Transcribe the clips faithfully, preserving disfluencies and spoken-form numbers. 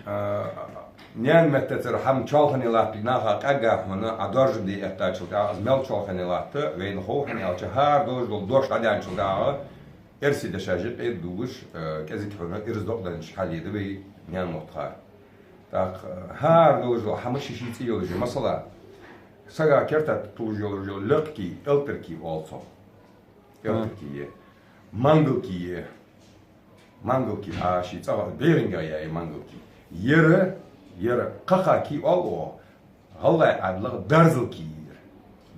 А, наьна меттацара хӀама чоалхане латта наха къаьгга хьона, Ӏа доаржам де эттачул тӀехьагӀа, из мел чоалхане латт, вайна хов, хӀана аьлча хӀара долаш дола дош дӀадаьнначул тӀехьагӀа, эрсий дешаш юкъе дувгаш, э, кӀезига хьона ираз докъаданча хьале да вай наьна мотт хар. ТӀаккха, э, хӀара долаш дола хӀама ший-ший цӀи йолаш я. Масала, сага керта тӀа туллаш йолаш йола лакхки, элтарки оал цох. Элтарки я. Мангалки я. Мангалки, а, ший цӀагӀа, бӀегӀинга я, я мангалки. Ер, ер, кхакхаки оал оаха. ГӀалгӀай Ӏаьдалах дарзалки я ер.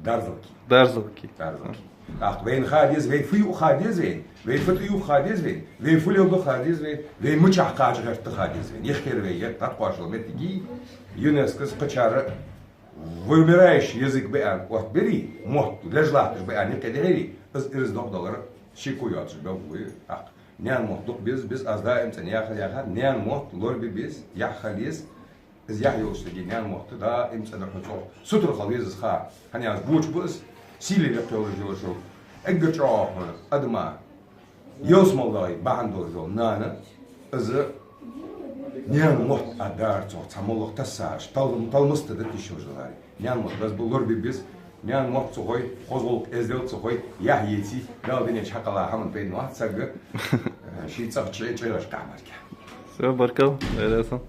Дарзалки. Дарзалки. Дарзалки. ТӀаккха вайна ха деза, вай фу юх ха деза вайна, вай фу тӀаюх ха деза вайна, вай фу леладу ха деза вайна, вай мичахьа кхача гӀерта ха деза вайна. Ихкер вай ер дӀакхоачаш дола моттиг я, ЮНЕСКОс кхычар вымирающий язык ба аьнна оттабир, мотт леш латташ ба аьнна юкъе дихьар, из ираз докъадалар шеко йоацаш белгало я. ТӀаккха наьна мотт дукха беза, беза, аз даим цӀена яхар яхар, наьна мотт лорабе беза, яхь хила еза, из яхь йолаш сага наьна мотт даим цӀена хьо цох сутара хила веза из ха. ХӀана аьлча боча ба из, сийле лекха йолаш йолаш йола. Эггара чӀоагӀа хьона адама ялсмала дагӀа бахьан долаш йола нана, из наьна мотт а дар цох цхьа моллагӀа тассараш, тал-, талмаста да тиша йолаш йолари. Наьна мотт беза ба, лорабе беза, наьна мотт ца хой, хоза гӀулакх, эздел ца хой, яхь еце, Дала дунен чу хьакхелла хӀаман пайда вац сага, ший цӀагӀа чӀи-, чӀираш къахьмарга. Всё, баркал, Ӏайса.